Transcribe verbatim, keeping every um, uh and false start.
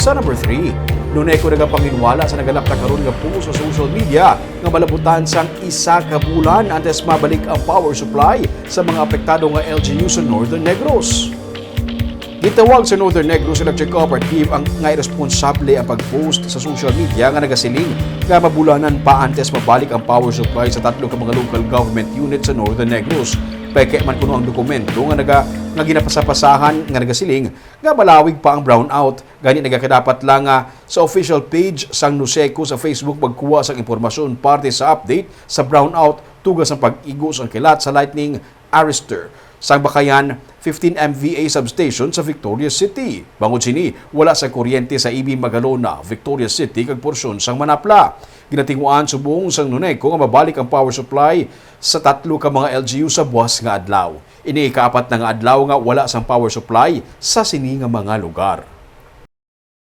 Sa number three, NONECO nagapanginwala sa nagalapta karon nga post sa social media nga malabutan sang isa ka bulan antes mabalik ang power supply sa mga apektado nga L G U sa Northern Negros. Gitawag sa Northern Negros Electric Cooperative ang nga iresponsable ang pag-post sa social media nga nagasiling nga mabulanan pa antes mabalik ang power supply sa tatlo ka mga local government unit sa Northern Negros. Peke man kuno ang dokumento nga naga nga ginapasapasahan nga nagasiling nga malawig pa ang brownout, gani nagakadapat lang nga sa official page sang NONECO sa Facebook magkuha sang impormasyon parte sa update sa brownout tuga sang pag-igo sang kilat sa lightning arrester sang Bakayan fifteen M V A substation sa Victorias City. Bangod sini, wala sa kuryente sa E B Magalona, Victorias City, kag porsyon sang Manapla. Ginatinguan subong sang NONECO nga mabalik ang power supply sa tatlo ka mga L G U sa buas nga adlaw. Ini ikaapat na nga adlaw nga wala sang power supply sa sini nga mga lugar.